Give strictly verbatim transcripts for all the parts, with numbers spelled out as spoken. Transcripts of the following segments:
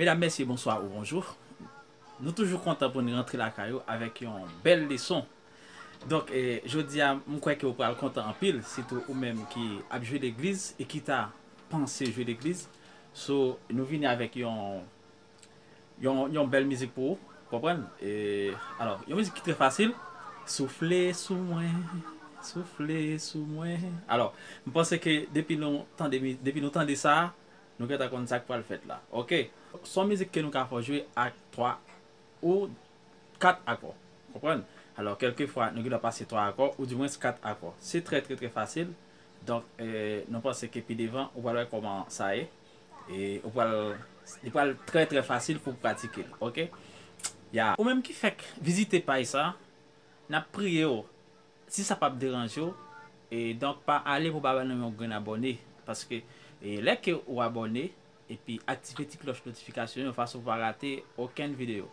Medam, mesye, bonswa ou bonjou. Nou toujou kontan pou n rantre lakay ou avèk yon bèl leson. Donk, eh, jodi a, m kwè ke ou pral kontan anpil, sitou ou menm ki ap jwe legliz e ki ta panse jwe legliz. So, nou vini avèk yon, yon, yon bèl mizik pou ou, konprann? E, alò, yon mizik ki trè fasil. Soufle sou mwen, soufle sou mwen. Alò, m panse ke depi nou tande mi-, depi nou tande sa, nou gentan konn sa k pral fèt la. Oke? Se yon mizik ke nou ka fè w jwe ak twa ou kat akò. Konprann? Alò, kèlkefwa, nou gen dwa pase twa akò, oudimwens kat akò. Se trè, trè, trè fasil. Donk, eh, nou panse ke pi devan, ou pral wè kòman sa ye. E ou pral, li pral trè, trè fasil pou w pratike l, oke? Ya. Ou menm ki fèk vizite paj sa, n ap priye w, si sa p ap deranje w, e donk pa ale pou w pa ban nou yon grenn abòne, paske, e, lè ke ou abòne, epi aktive ti klòch notifikasyon yon fason pou w pa rate okenn videyo.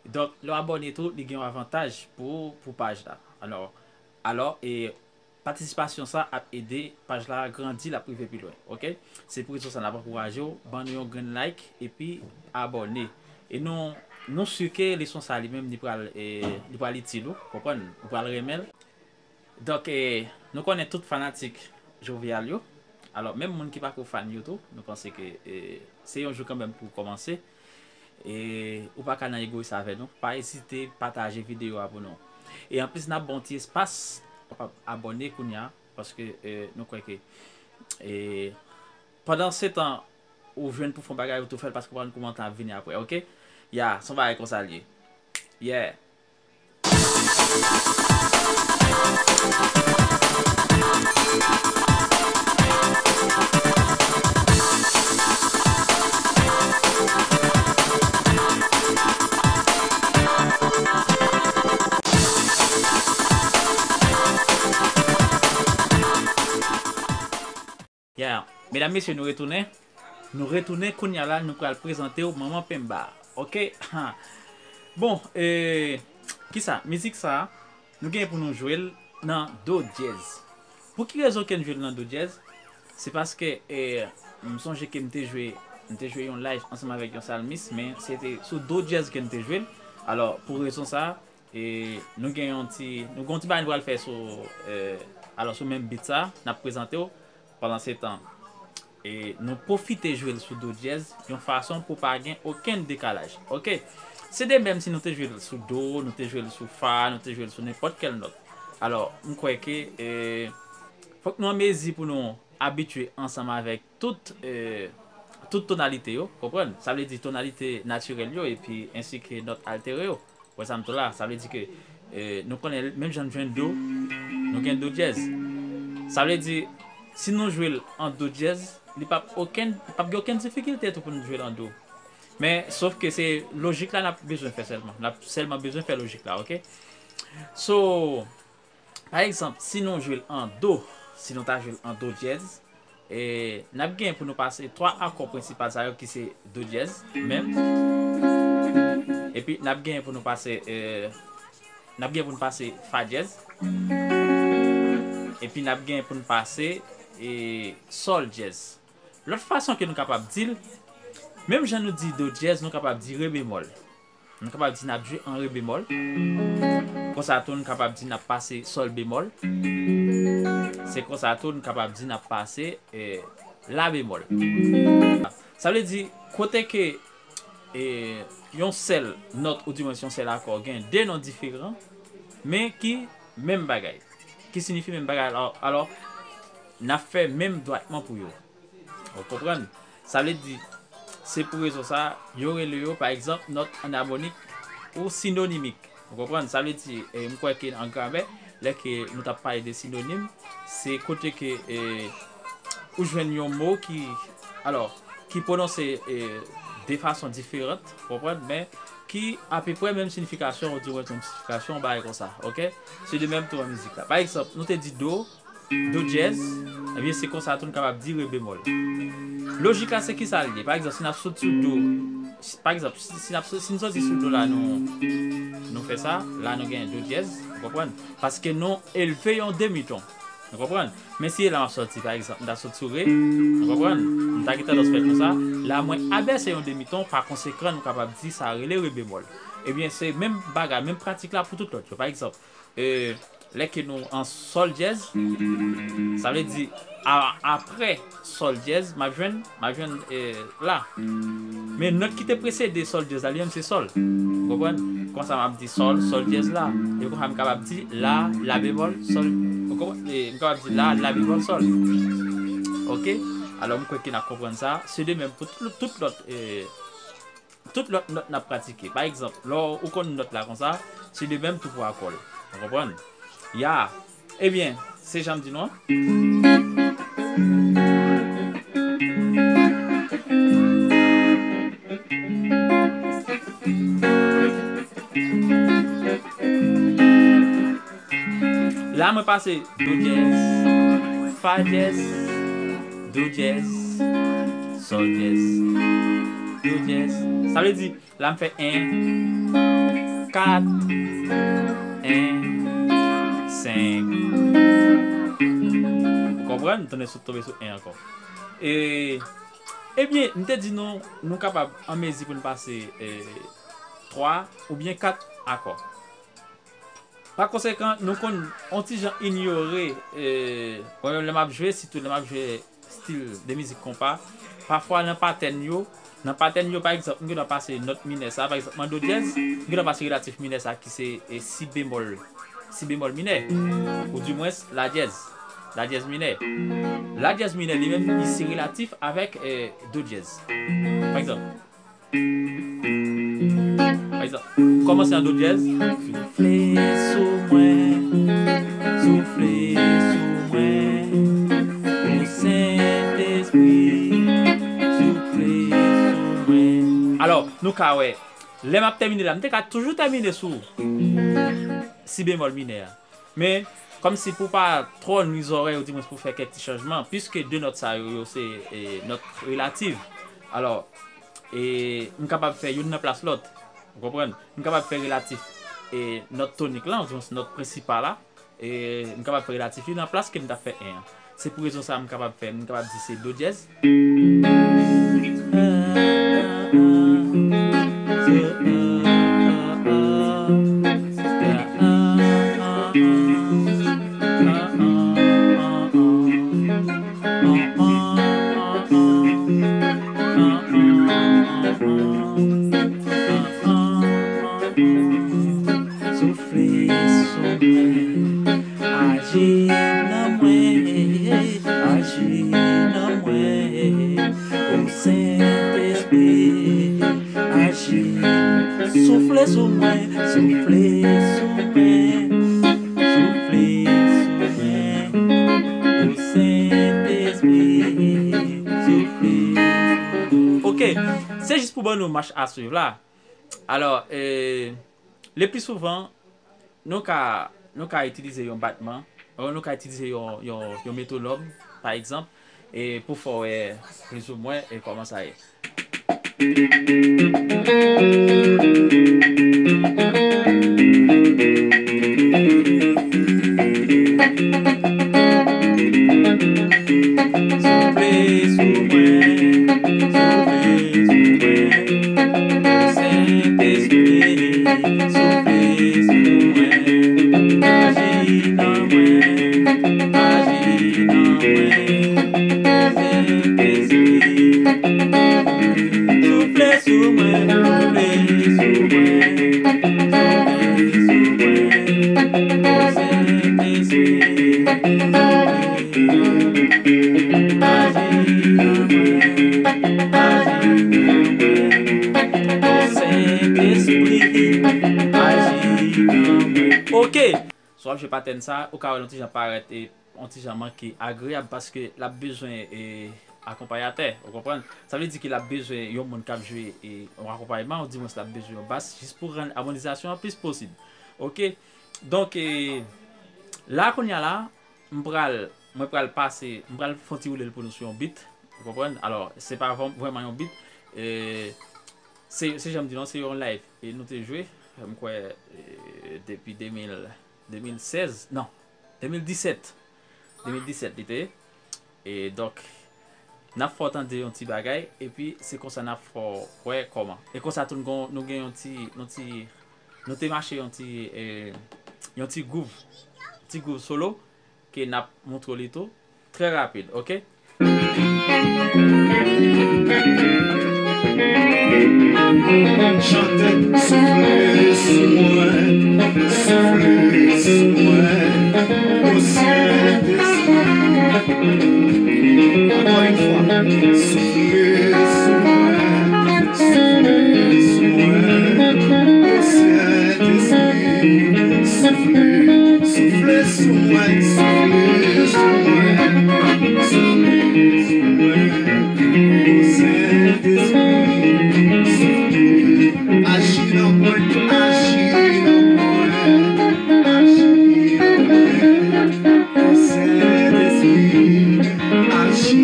Donk, lè w abòne tou, li gen yon avantaj pou, pou paj la. Alò, alò, e, patisipasyon sa ap ede paj la grandi, l ap rive pi lwen, oke? Se pou rezon sa n ap ankouraje w, ban nou yon grenn like, epi abòne. E nou, nou si ke leson sa li menm, li pral, e, li pral itil ou, konprann? Ou pral renmen l. Donk, e, nou konnen tout fanatik Jovial yo. Alò, menm moun ki pako fan yo tou, nou panse ke, e, se yon jou kanmenm pou kòmanse. E ou pa ka nan egoyis avè nou. Pa ezite pataje videyo a pou nou. E anplis, n ap ba w ti espas, w ap abòne kounye a, paske, e, nou kwè ke, e, pandan se tan ou jwenn pou fè yon bagay, ou tou fè l paske w pa konn kòman tan ap vini apre, oke? Ya, se yon bagay konsa l ye. Yeah. Yeah. Medam, mesye, nou retounen. Nou retounen, kounye a la, nou pral prezante w Manman Penba. Oke? Ha. Bon, e, kisa? Mizik sa, nou gen pou nou jwe l nan do dyèz. Pou ki rezon ke n jwe l nan do dyèz? Se paske, e, m sonje ke m te jwe, m te jwe yon live ansanm avèk yon salmis, men se te sou do dyèz ke n te jwe l. Alò, pou rezon sa, e, nou gen yon ti, nou gen yon ti bagay nou pral fè sou, e, alò, sou menm beat sa, n ap prezante w. Pandan se tan, e, nou pwofite jwe l sou do dyèz yon fason pou pa gen okenn dekalaj. Oke? Se de menm si nou te jwe l sou do, nou te jwe l sou fa, nou te jwe l sou nenpòt kèl nòt. Alò, m kwè ke, e, fòk nou an mezi pou nou abitye ansanm avèk tout, e, tout tonalite yo, konprann? Sa vle di tonalite natirèl yo epi ensi ke nòt altere yo. Wè sa m di w la, sa vle di ke, e, nou konnen menm jan n jwenn do, nou gen do dyèz. Sa vle di, si nou jwe l an do dyèz, li p ap okenn, p ap gen okenn difikilte tou pou nou jwe l an do. Men, sof ke se lojik la n ap bezwen fè sèlman. N ap sèlman bezwen fè lojik la, oke? So, pa egzanp, si nou jwe l an do, si nou ta jwe l an do dyèz, e, n ap gen pou nou pase twa akò prensipal sa yo ki se do dyèz, menm. Epi n ap gen pou nou pase, e, n ap gen pou nou pase fa dyèz. Epi n ap gen pou nou pase, e, sòl dyèz. Lòt fason ke nou kapab di l, menm jan nou di do dyèz, nou kapab di re bemòl. Nou kapab di n ap jwe an re bemòl. Konsa tou, nou kapab di n ap pase sòl bemòl. Se konsa tou, nou kapab di n ap pase, e, la bemòl. Sa vle di, kote ke, e, yon sèl nòt, oudimwens yon sèl akò, gen de non diferan, men ki menm bagay. Ki siyifi menm bagay. Alò, alò, n ap fè menm dwatman pou yo. Ou konprann? Sa vle di, se pou rezon sa, yo rele yo, pa egzanp, nòt anamonik ou sinonimik. Ou konprann? Sa vle di, e, m kwè ke an gramè, lè ke nou t ap pale de sinonim, se kote ke, e, ou jwenn yon mo ki, alò, ki pwononse, e, de fason diferan, ou konprann, men ki apeprè menm siyifikasyon, ou di menm siyifikasyon, yon bagay konsa, oke? Se de menm tou an mizik la. Pa egzanp, nou te di do, do dyèz, ebyen, se konsa tou n kapab di re bemòl. Lojik la, se ki sa l ye? Pa egzanp, si n ap sot sou do, si, pa egzanp, si, si n ap, si n soti sou do la, nou, nou fè sa, la nou gen do dyèz, ou konprann? Paske nou elve yon demiton, ou konprann? Men si e la m ap soti, pa egzanp, m ta sot sou re, ou konprann? M ta gen tandans fè konsa, la mwen abèse yon demiton, pa konsekan, nou kapab di sa rele re bemòl. Ebyen, se menm bagay, menm pratik la pou tout lòt yo. Pa egzanp, e, lè ke nou an sòl dyèz, sa vle di, a, apre sòl dyèz, m ap jwenn, m ap jwenn, e, la. Men nòt ki te presede sòl dyèz la, li menm se sòl. Ou konprann? Konsa m ap di sòl, sòl dyèz la. E konsa m kapab di la, la bemòl, sòl. Ou konprann? E m kapab di la, la bemòl, sòl. Oke? Alò, m kwè ke n ap konprann sa. Se de menm pou tout, tout lòt, e, tout lòt nòt n ap pratike. Pa egzanp, lè w konn nòt la konsa, se de menm tou pou akò l. Ou konprann? Ya. Ebyen, se jan m di nou an. La, mwen pase do dyèz, fa dyèz, do dyèz, sòl dyèz, do dyèz. Sa vle di, la, m fè en, kat, en, senk. Ou konprann? M tounen sou, tonbe sou en ankò. E, ebyen, m te di nou, nou kapab an mezi pou n pase, e, twa oubyen kat akò. Pa konsekan, nou konn on ti jan inyore, e, mwen menm lè m ap jwe, sitou lè m ap jwe stil de mizik konpa, pafwa nan patèn yo, nan patèn yo, pa egzanp, m gen dwa pase nòt minè sa, pa egzanp, m an do dyèz, m gen dwa pase relatif minè sa ki se, e, si bemòl, si bemòl minè, oudimwens la dyèz, la dyèz minè. La dyèz minè li menm, li se relatif avèk, e, do dyèz. Pa egzanp, Pa egzanp, kòmanse an do dyèz. Soufle sou mwen, soufle sou mwen, o Sentespri, soufle sou mwen. Alò, nou ka wè, lè m ap tèmine la, m te ka toujou tèmine sou si bemòl minè a. Men, kòmsi pou pa twò nwi zòrèy, oudimwens pou fè kèk ti chanjman, piske de nòt sa yo, yo se, e, nòt relatif. Alò, e, m kapab fè youn nan plas lòt. Ou konprann? M kapab fè relatif, e, nòt tonik la, oudimwens nòt prensipal la. E, m kapab fè relatif li nan plas ke m t ap fè en an. Se pou rezon sa a m kapab fè, m kapab di se do dyèz. Soufle sou mwen, aji nan mwen, aji nan mwen, o Sentespri, aji. Soufle sou mwen, soufle sou mwen, soufle sou mwen, o Sentespri, soufle. Oke, se jis Pou ban nou mach a swiv la. Alò, e, le pli souvan, nou ka, nou ka itilize yon batman, ou nou ka itilize yon, yon, yon metwonòm, pa egzanp, e pou fè w wè plizoumwen e kòman sa ye. Soufle sou mwen, soufle sou mwen, o Sentespri, soufle sou mwen, aji nan mwen, aji nan mwen, o Sentespri. Soufle sou mwen, soufle sou mwen, soufle sou mwen, o Sentespri. Aji nan mwen, aji nan mwen, o Sentespri, aji nan mwen. Ok! So w ap jwe patèn sa, ou ka wè l yon ti jan parèt e yon ti jan manke agreyab paske l ap bezwen e, akonpayatè, ou konprann? Sa vle di ke l ap bezwen yon moun k ap jwe e, yon akonpayman, ou dimwens l ap bezwen yon bas jis pou rann amonizasyon an plis posib. Ok? Donk, e, la kounye a la, m pral, mwen pral pase, m pral fè yon ti woule l pou nou sou yon beat, ou konprann? Alò, se pa vrè- vrèman yon beat, e, se, se jan m di non, se yon live e nou te jwe, m kwè, e, depi de mil, de mil sèz, non, de mil disèt. De mil disèt li te ye. E donk, n ap fè w tande yon ti bagay, epi se konsa n ap fè w wè kòman. E konsa tou, nou gon- nou gen yon ti, yon ti, nou te mache yon ti, e, yon ti gwouv, ti gwouv solo, ke n ap montre w li tou, trè rapid, ok? Chante, soufle sou mwen, soufle sou mwen, o Sentespri. Ankò yon fwa, soufle sou mwen, soufle sou mwen, o Sentespri. Soufle, soufle sou mwen, soufle sou mwen, soufle sou mwen, o Sentespri. Soufle, aji nan mwen, aji nan mwen, aji nan mwen, o Sentespri. Aji,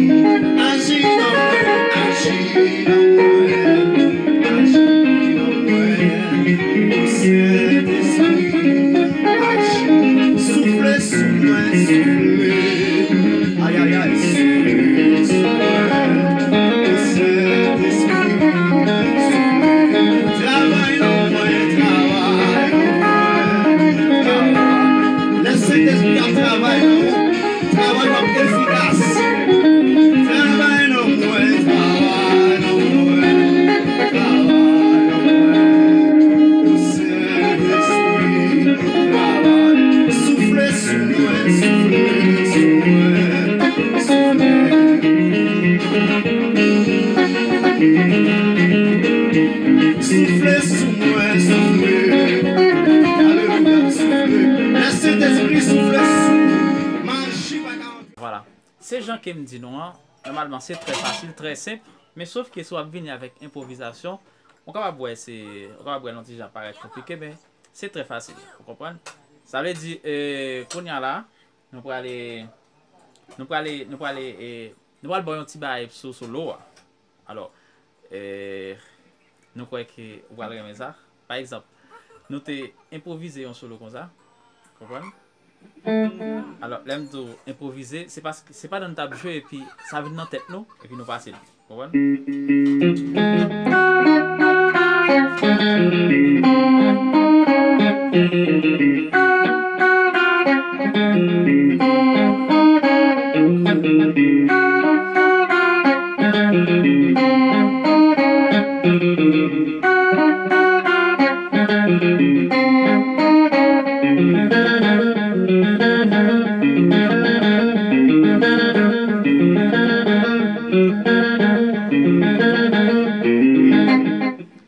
aji nan mwen, aji nan mwen, aji nan mwen, o Sentespri. Aji, soufle sou mwen, soufle. Ay, ay, ay, soufle sou mwen, o Sentespri. Soufle, travay nan mwen, travay nan mwen, travay. Lè Sentespri ap travay nan ou, travay w ap efikas. Travay nan mwen, travay nan mwen, travay nan mwen. O Sentespri, travay. Soufle sou mwen, soufle sou mwen, soufle. Soufle sou mwen, soufle. Alelouya, soufle. Lè Sentespri soufle sou ou, maji pa ka antre. Vwala. Se jan ke m di nou an, nòmalman se trè fasil, trè senp, men sof ke si w ap vini avèk enpwovizasyon, ou kapab wè se, ou kapab wè l yon ti jan parèt konplike, men se trè fasil, ou konprann? Sa vle di, e, kounye a la, nou prale, nou prale, nou prale, e, nou pral ba w yon ti bagay sou solo a. Alò, e, nou kwè ke ou pral renmen sa. Pa egzanp, nou te enpwovize yon solo konsa. Konprann? Alò, lè m di w enpwovize, se paske se pandan n t ap jwe epi sa vin nan tèt nou, epi nou pase l. Konprann?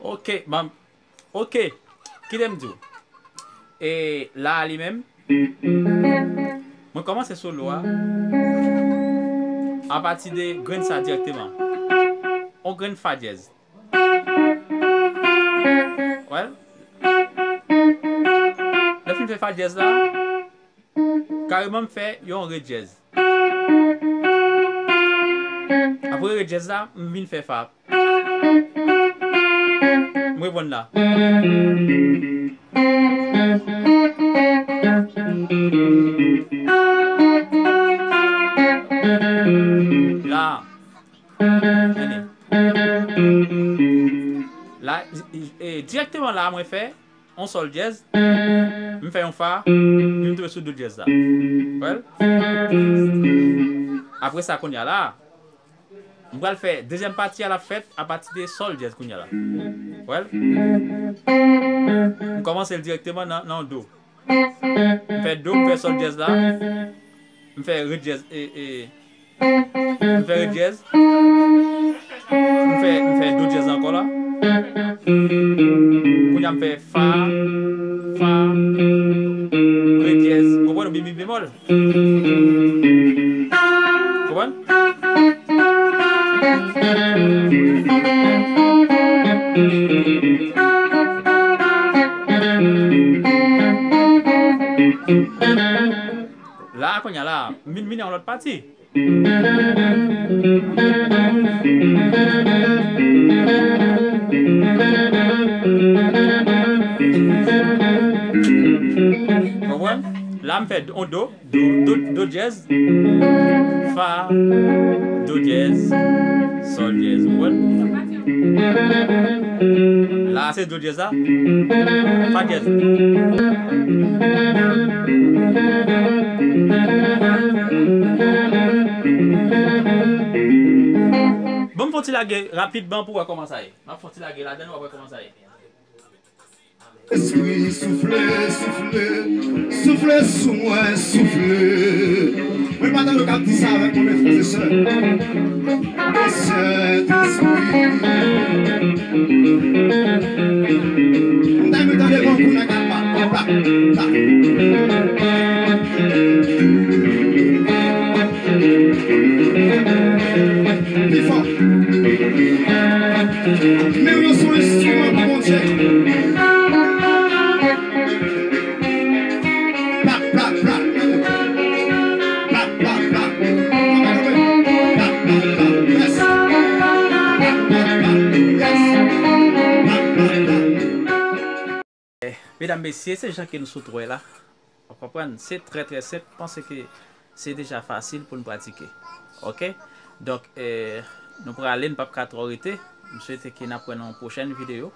Ok, ban m, ok, kite m di w. E la a li menm, mwen kòmanse solo a apati de grenn sa dirèkteman. On grenn fa dyèz. Wè l? Lè m fin fè fa dyèz la, kareman m fè yon re dyèz. Apre re dyèz la, m vin fè fa. M reprann la. La. Tande. La, e, dirèkteman la, mwen fè yon sòl dyèz, m fè yon fa, m tonbe sou do dyèz la. Wè l? Apre sa, kounye a la, m pral fè dezyèm pati a, l ap fèt apati de sòl dyèz kounye a la. Wè l? M kòmanse l dirèkteman nan, nan do. M fè do, m fè sòl dyèz la. M fè re dyèz, e, e, m fè re dyèz. M fè, m fè do dyèz ankò la. Kounye a m fè fa, fa, re dyèz. Konprann? Oubyen mi bemòl. Konprann? La, kounye a la, m vin, vin yon lòt pati. Konprann? La, m fè yon do, do, do, do dyèz, fa, do dyèz, sòl dyèz. Konprann? La, se do dyèz la. Fa dyèz. Bon, m fè yon ti lage rapidman pou w wè kòman sa ye. M ap fè yon ti lage ladan, w ap wè kòman sa ye. Espri, soufle, soufle, soufle sou mwen, soufle. Mwen pa tande w k ap di sa avèk mwen, men frè e sè. Sentespri. M ta renmen tande bon kou nan kat pa, pa, pa. Pi fò. Men yo sou enstriman pou Bondye. Plap, plap, plap. Plap, plap, plap. Plap, plap, plap. Yes. Plap, plap, plap. Yes. Plap, plap, plap. Medam, mesye, se jan ke nou sot wè la. W ap konprann, se trè, trè senp. Panse ke se deja fasil pou n pratike. Oke? Donk, eh, nou prale, n p ap ka twò rete. M swete ke n ap wè nan yon pwochèn videyo.